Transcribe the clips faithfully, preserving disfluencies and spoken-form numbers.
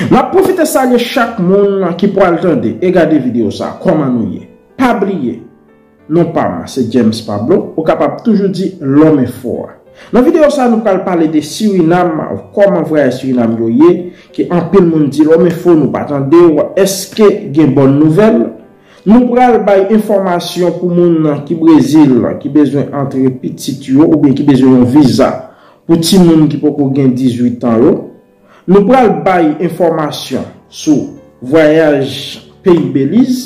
M ap pwofite salye chak moun ki pral tande e gade videyo sa a. Kòman nou ye? Pa bliye, non pa m se James Pablo, ou kapab toujou di Lòm Enfo a. Nan videyo sa a, nou pral pale de Sirinam, kòman vwayaj Sirinam yo ye, ke anpil moun di Lòm Enfo nou pa tande w, èske gen bòn nouvèl? Nou pral bay enfòmasyon pou moun ki Brezil, ki bezwen antre pitit yo, oubyen ki bezwen yon viza pou timoun ki poko gen dizuit an yo. Nou pral bay enfòmasyon sou vwayaj peyi Beliz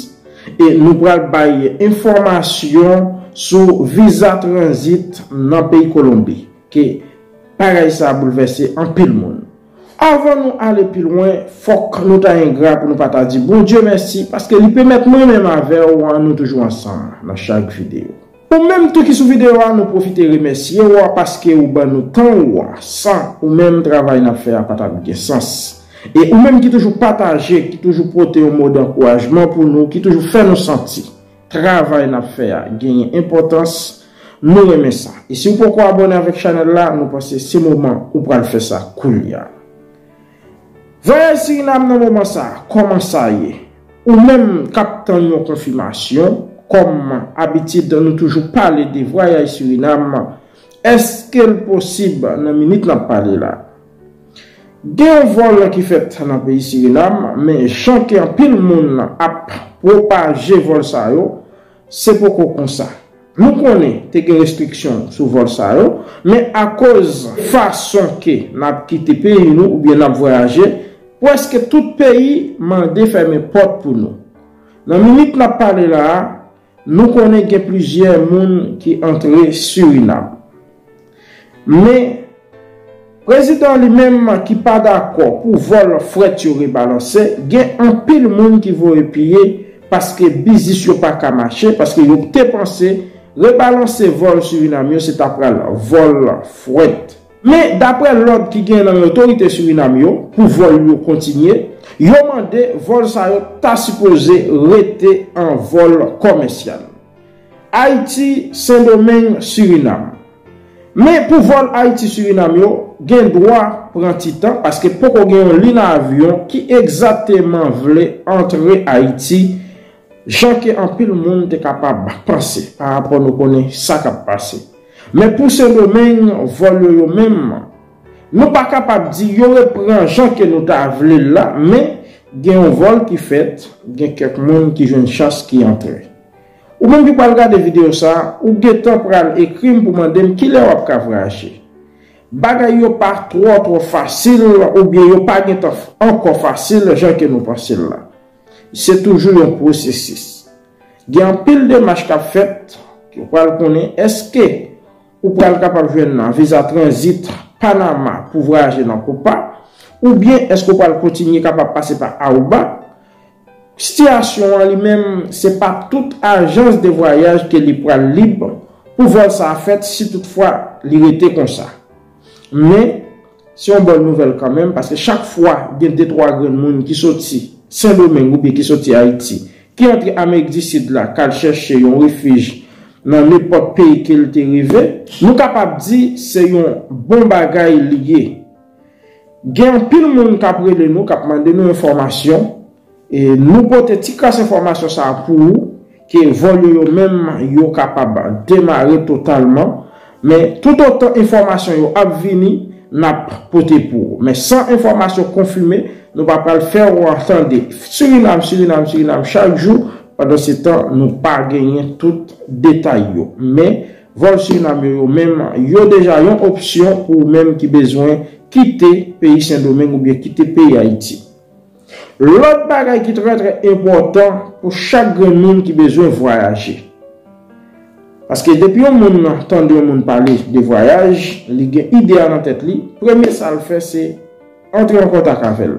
e nou pral bay enfòmasyon sou viza tranzit nan peyi Kolonbi, ke bagay sa a boulvèse anpil moun. Avan nou ale pi lwen, fòk nou ta engra pou nou pa ta di Bondye mèsi, paske li pèmèt mwen menm avè w an, nou toujou ansanm nan chak videyo. Ou menm tou ki sou videyo a, nou pwofite remèsye w paske ou ban nou tan ou a. San ou menm, travay n ap fè a pa t ap gen sans. E ou menm ki toujou pataje, ki toujou pote yon mo dankourajman pou nou, ki toujou fè nou santi travay n ap fè a genyen enpòtans, nou renmen sa. E si w poko abòne avèk chanèl la, nou panse se moman ou pral fè sa koulye a. Vwayaj Sirinam nan moman sa a, kòman sa ye? Ou menm k ap tann yon konfimasyon, kòm abitid nou toujou pale de vwayaj Sirinam, èske l posib nan minit n ap pale la? Gen yon vòl ki fèt nan peyi Sirinam, men jan ke anpil moun ap pwopaje vòl sa yo, se poko konsa. Nou konnen te gen restriksyon sou vòl sa yo, men akoz fason ke n ap kite peyi nou oubyen n ap vwayaje, prèske tout peyi mande fèmen pòt pou nou. Nan minit n ap pale la a, nou konnen gen plizyè moun ki antre Sirinam. Men, prezidan li menm ki pa dakò pou vòl frèt yo rebalanse, gen anpil moun ki voye piye paske biznis yo pa ka mache, paske yo te panse rebalanse vòl Sirinam yo se ta pral vòl frèt. Men, daprè lòd ki gen nan men otorite Sirinam yo, pou vòl yo kontinye, yo mande vòl sa yo ta sipoze rete an vòl kòmèsyal. Ayiti, Sendomeng, Sirinam. Men pou vòl Ayiti-Sirinam yo, gen dwa pran ti tan, paske poko gen yon liy avyon ki egzakteman vle antre Ayiti, jan ke anpil moun te kapab panse, pa rapò nou konnen sa k ap pase. Men pou Sendomeng, vòl yo yo menm, nou pa kapab di yo repran jan ke nou ta vle l la, men gen yon vòl ki fèt, gen kèk moun ki jwenn chans ki antre. Ou menm ki pral gade videyo sa a, ou gentan pral ekri m pou mande m kilè w ap ka vwayaje. Bagay yo pa twò, twò fasil, oubyen yo pa gentan f-, ankò fasil jan ke nou panse l la. Se toujou yon pwosesis. Gen anpil demach k ap fèt, ke w pral konnen èske ou pral kapab jwenn nan viza tranzit Panama pou vwayaje nan Kopa, oubyen èske w pral kontinye kapab pase pa Aruba? Sitiyasyon an li menm, se pa tout ajans de vwayaj ke li pral lib pou vòl sa a fèt si toutfwa li rete konsa. Men, se yon bòn nouvèl kanmenm, paske chak fwa gen de twa grenn moun ki soti Sendomeng oubyen ki soti Ayiti, ki antre Amerik di Sid la, k al chèche yon refij nan nenpòt peyi ke l te rive, nou kapab di se yon bon bagay li ye. Gen anpil moun k ap rele nou, k ap mande nou enfòmasyon, e nou pote ti kras enfòmasyon sa a pou ou, ke vòl yo yo menm yo kapab demare totalman, men toutotan enfòmasyon yo ap vini, n ap pote pou ou. Men san enfòmasyon konfime, nou pa pral fè w tande Sirinam, Sirinam, Sirinam chak jou, pandan se tan nou pa genyen tout detay yo. Men vòl Sirinam yo yo menm, yo deja yon opsyon pou ou menm ki bezwen kite peyi Sendomeng oubyen kite peyi Ayiti. Lòt bagay ki trè, trè enpòtan pou chak grenn moun ki bezwen vwayaje. Paske depi yon moun tande yon moun pale de vwayaj, li gen ide a nan tèt li, premye sa l fè se antre an kontak avè l.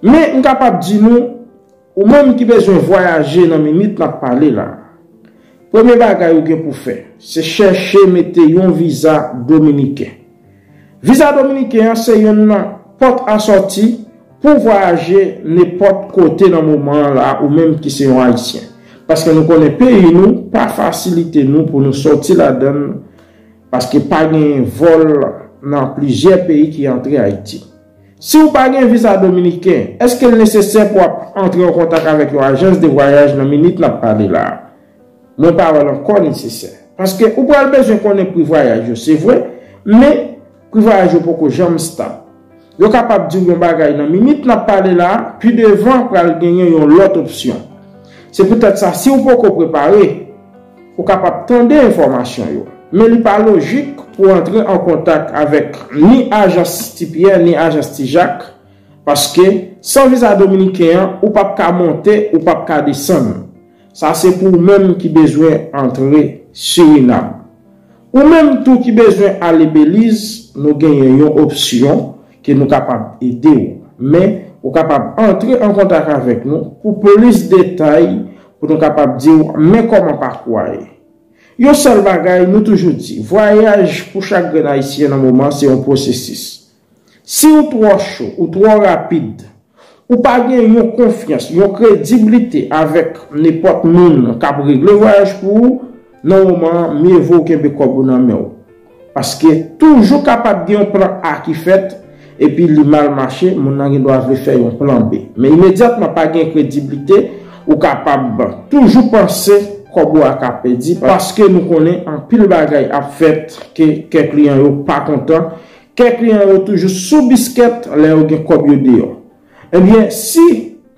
Men m kapab di nou, ou menm ki bezwen vwayaje nan minit n ap pale la, premye bagay ou gen pou fè, se chèche mete yon viza dominiken. Viza dominiken an se youn nan pòt a sòti pou vwayaje nenpòt kote nan moman an la, ou menm ki se yon Ayisyen. Paske nou konnen peyi nou pa fasilite nou pou nou sòti ladan l, paske pa gen vòl nan plizyè peyi ki antre Ayiti. Si w pa gen viza dominiken, èske l nesesè pou w ap antre an kontak avèk yon ajans de vwayaj nan minit n ap pale la a? Mwen pa wè l ankò nesesè. Paske ou pral bezwen konnen pri vwayaj yo, se vre, men pri vwayaj yo poko janm stab. Yo kapab di w yon bagay nan minit n ap pale la a, pi devan pral genyen yon lòt opsyon. Se poutèt sa, si w poko prepare, ou kapab tande enfòmasyon yo. Men li pa lojik pou w antre an kontak avèk ni ajans T P A ni ajans T-JAC, paske san viza dominiken an, ou p ap ka monte, ou p ap ka desann. Sa se pou ou menm ki bezwen antre Sirinam. Ou menm tou ki bezwen ale Beliz, nou genyen yon opsyon ke nou kapab ede w. Men, ou kapab antre an kontak avèk nou pou plis detay, pou nou kapab di w men kòman pakou a ye. Yon sèl bagay, nou toujou di, vwayaj pou chak grenn Ayisyen nan moman se yon pwosesis. Si w twò cho, ou twò rapid, ou pa gen yon konfyans, yon krediblite avèk nenpòt moun k ap regle vwayaj pou ou, nan moman an, mye vo w kenbe kòb ou nan men w. Paske toujou kapab gen yon plan A ki fèt, epi li mal mache, moun nan gen dwa vle fè yon plan B. Men imedyatman pa gen krediblite, ou kapab toujou panse kòb ou a ka pèdi, paske nou konnen anpil bagay ap fèt ke kè kliyan yo pa kontan, kè kliyan yo toujou sou biskèt lè yo gen kòb yo deyò. Ebyen, si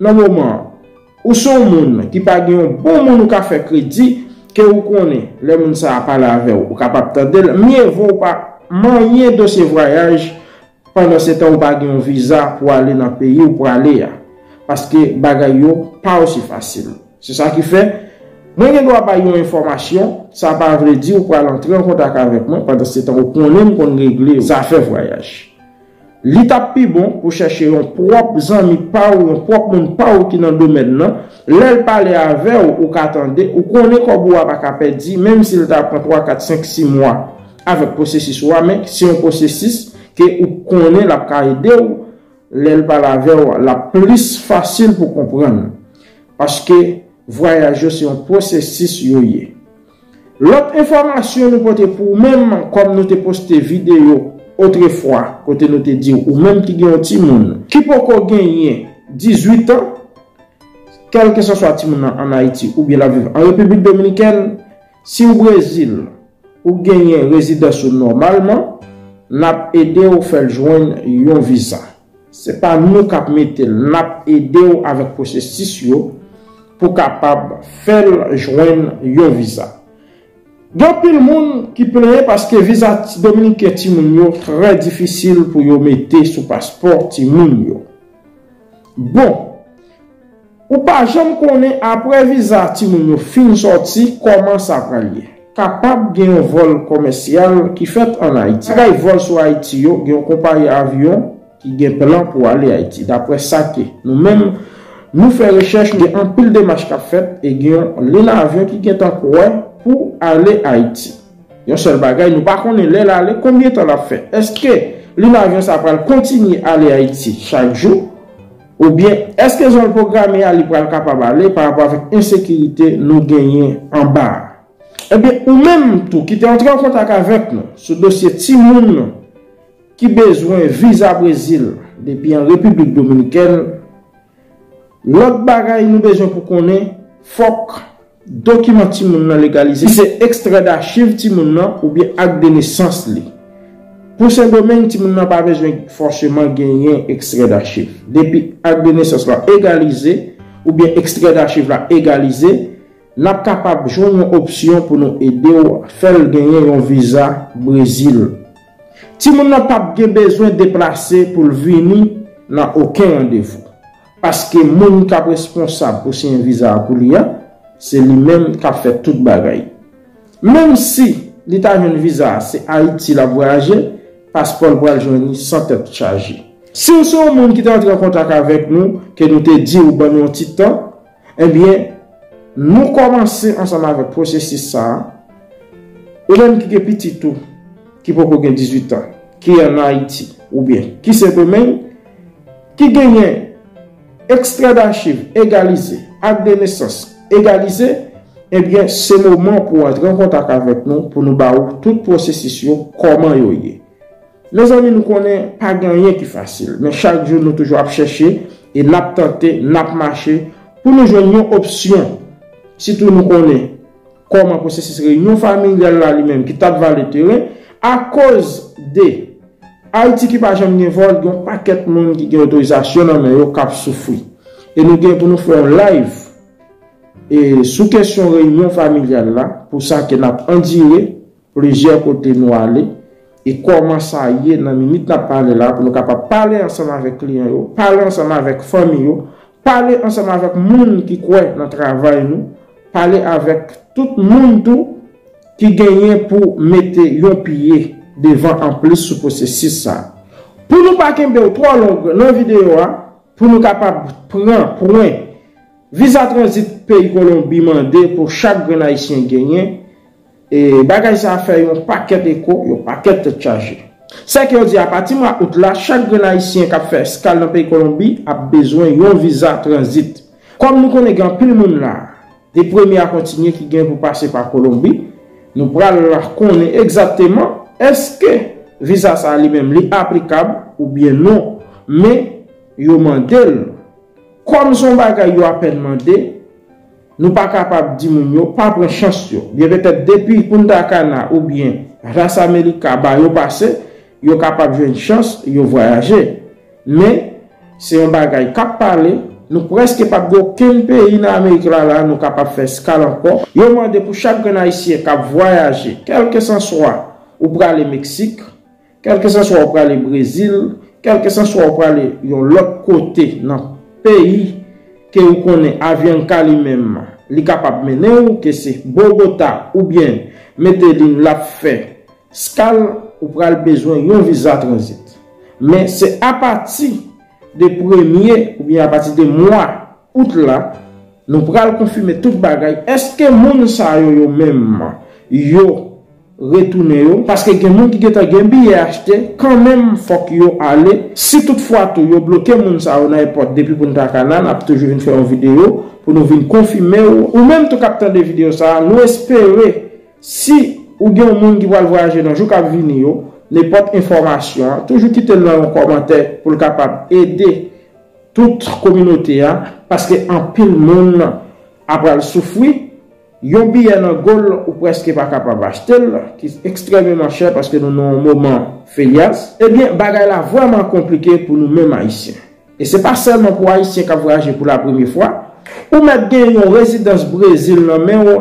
nan moman an, ou se yon moun ki pa gen yon bon moun ou ka fè kredi, ke ou konnen lè moun sa a pale avè w, ou kapab tande l, mye vo w pa manyen dosye vwayaj pandan se tan ou pa gen yon viza pou ale nan peyi ou prale a. Paske bagay yo pa osi fasil. Se sa ki fè, mwen gen dwa bay yon enfòmasyon, sa pa vle di ou pral antre an kontak avèk mwen pandan se tan ou konnen m konn regle zafè vwayaj. Li t ap pi bon pou chèche yon pwòp zanmi pa w, yon pwòp moun pa w ki nan domèn nan. Lè l pale avè w, ou ka tande, ou konnen kòb ou a pa ka pèdi, menm si l ta pran twa, kat, senk, sis mwa avèk pwosesis ou a, men se yon pwosesis ke ou konnen l ap ka ede w, lè l pale avè w, l ap plis fasil pou konprann. Paske vwayaj yo se yon pwosesis yo ye. Lòt enfòmasyon nou pote pou ou menm, kòm nou te poste videyo otrefwa, kote nou te di ou menm ki gen yon timoun ki poko genyen dizuit an, kèlkeswa timoun nan ann Ayiti oubyen l ap viv an Repiblik Dominikèn, si w Brezil, ou genyen rezidans ou nòmalman, n ap ede w fè l jwenn yon viza. Se pa nou k ap mete l, n ap ede w avèk pwosesis yo pou kapab fè l jwenn yon viza. Gen anpil moun ki plenyen paske viza ti, dominiken timoun yo trè difisil pou yo mete sou paspò timoun yo. Bon, ou pa janm konnen apre viza timoun yo fin sòti, kòman sa pral ye. Kapab gen yon vòl komèsyal ki fèt ann Ayiti. Bagay vòl sou Ayiti yo, gen yon konpayi avyon ki gen plan pou ale Ayiti. Daprè sa ke nou menm, nou fè rechèch, gen anpil demach k ap fèt e gen yon liy avyon ki gentan prè pou ale Ayiti. Yon sèl bagay, nou pa konnen lè l ale, konbyen tan l ap fè. Èske liy avyon sa pral kontinye ale Ayiti chak jou? Oubyen, èske jan l pwograme a, li pral kapab ale pa rapò avèk ensekirite nou genyen anba a? Ebyen, ou menm tou ki te antre an kontak avèk nou sou dosye timoun ki bezwen viza Brezil depi an Repiblik Dominikèn, lòt bagay nou bezwen pou konnen, fòk dokiman timoun nan legalize, ki se ekstrè dachiv timoun nan oubyen ak de nesans li. Pou Sendomeng, timoun nan pa bezwen fòseman genyen ekstrè dachiv. Depi ak de nesans la egalize oubyen ekstrè dachiv la egalize, n ap kapab jwenn yon opsyon pou nou ede w fè l genyen yon viza Brezil. Timoun nan p ap gen bezwen deplase pou l vini nan okenn randevou, paske moun k ap responsab pou siyen viza a pou li a, se li menm k ap fè tout bagay. Menm si li ta jwenn viza a, se Ayiti l ap vwayaje, paspò l pral jwenn li san tèt chaje. Si w se yon moun ki te antre an kontak avèk nou, ke nou te di w ban nou yon ti tan, ebyen, nou kòmanse ansanm avèk pwosesis sa a. Ou menm ki gen pitit ou ki poko gen dizuit an, ki ann Ayiti, oubyen ki Sendomeng, ki genyen ekstrè dachiv egalize, ak de nesans egalize, ebyen, se moman pou w antre an kontak avèk nou pou nou ba ou tout pwosesis yo, kòman yo ye. Mezanmi, nou konnen pa gen anyen ki fasil, men chak jou nou toujou ap chèche e n ap tante, n ap mache pou nou jwenn yon opsyon. Sitou nou konnen kòman pwosesis reyinyon familyal la li menm ki t ap vale teren akoz de Ayiti ki pa janm gen vòl, gen yon pakèt moun ki gen otorizasyon nan men yo k ap soufri. E nou gen pou nou fè yon live e sou kesyon reyinyon familyal la, pou sa ke n ap andire plizyè kote nou ale, e kòman sa ye nan minit n ap pale la, pou nou kapab pale ansanm avèk kliyan yo, pale ansanm avèk fanmi yo, pale ansanm avèk moun ki kwè nan travay nou, pale avèk tout moun tou ki genyen pou mete yon pye devan anplis sou pwosesis sa. Pou nou pa kenbe w twò long nan videyo a, pou nou kapab pran pwen viza tranzit peyi Kolonbi mande pou chak grenn Ayisyen genyen, e bagay sa a fè yon pakèt eko, yon pakèt tèt chaje. Sèke yo di apati mwa out la, chak grenn Ayisyen k ap fè eskal nan peyi Kolonbi ap bezwen yon viza tranzit. Kòm nou konnen gen anpil moun la, de premye a kontinye ki gen pou pase pa Kolonbi, nou pral konnen egzakteman èske viza sa a li menm li aplikab oubyen non, men yo mande l. Kòm se yon bagay yo apèn mande, nou pa kapab di moun yo pa pran chans yo. Byen petèt depi Punta Cana oubyen Las Américas ba yo pase, yo kapab jwenn chans, yo vwayaje. Men, se yon bagay k ap pale, nou prèske p ap gen okenn peyi nan Amerik la la nou kapab fè eskal ankò. Yo mande pou chak grenn Ayisyen k ap vwayaje, kèlkesanswa ou prale Meksik, kèlkesanswa ou prale Brezil, kèlkesanswa ou prale yon lòt kote nan peyi ke ou konnen Avianca li menm li kapab mennen w, ke se Bogota oubyen Medellín l ap fè eskal, ou pral bezwen yon viza tranzit. Men se apati de premye oubyen apati de mwa out la, nou pral konfime tout bagay. Èske moun sa yo, yo menm, yo retounen yo? Paske gen moun ki gentan gen biyè achte, kanmenm fòk yo ale. Si toutfwa tou yo bloke moun sa yo nan èpòt depi Punta Cana, n ap toujou vin fè yon videyo pou nou vin konfime w. Ou menm tou k ap tande videyo sa a, nou espere si ou gen yon moun ki pral vwayaje nan jou k ap vini yo, nenpòt enfòmasyon, toujou kite l nan yon kòmantè pou l kapab ede tout kominote a, paske anpil moun ap pral soufri. Yon biyè nan Gol ou prèske pa kapab achte l, ki ekstrèmeman chè paske nou nan yon moman feyaz. Ebyen, bagay la vrèman konplike pou nou menm Ayisyen. E se pa sèlman pou Ayisyen k ap vwayaje pou la premye fwa. Ou mèt gen yon rezidans Brezil nan men w,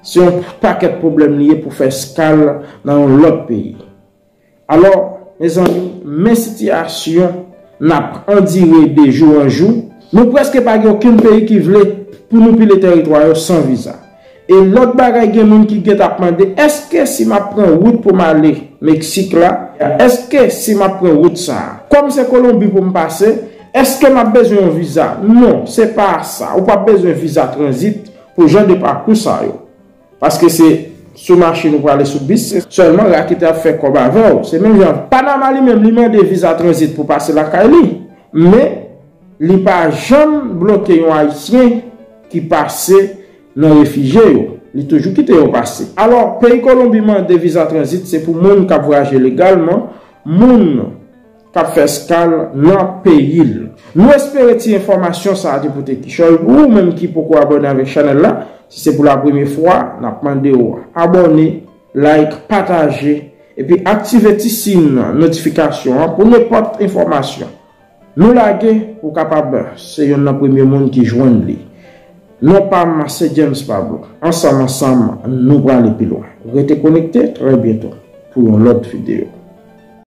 se yon pakèt pwoblèm li ye pou fè eskal nan yon lòt peyi. Alò, mezanmi, men sitiyasyon n ap andire de jou an jou. Nou prèske pa gen okenn peyi ki vle pou nou pile tèritwa yo san viza. E lòt bagay, gen moun ki gentan ap mande, èske si m ap pran wout pou m ale Meksik la, èske si m ap pran wout sa a, kòm se Kolonbi pou m pase, èske m ap bezwen yon viza? Non, se pa sa. Ou p ap bezwen viza tranzit pou jan de pakou sa yo. Paske se sou machin ou prale, sou bis, se sèlman raketè ap fè kòb avè w. Se menm jan Panama li menm, li mande viza tranzit pou pase lakay li. Men, li pa janm bloke yon Ayisyen ki pase nan refijye yo. Li toujou kite yo pase. Alò, peyi Kolonbi mande viza tranzit, se pou moun k ap vwayaje legalman, moun k ap fè eskal nan peyi l. Nou espere ti enfòmasyon sa a te pote kichòy pou ou menm ki poko abòne avèk chanèl la. Si se pou la premye fwa, n ap mande w abòne, like, pataje, epi aktive ti siy notifikasyon an pou nenpòt enfòmasyon nou lage, ou kapab se youn nan premye moun ki jwenn li. Non pa m se James Pablo. Ansanm, ansanm, nou prale pi lwen. Rete konekte, trè byento pou yon lòt videyo.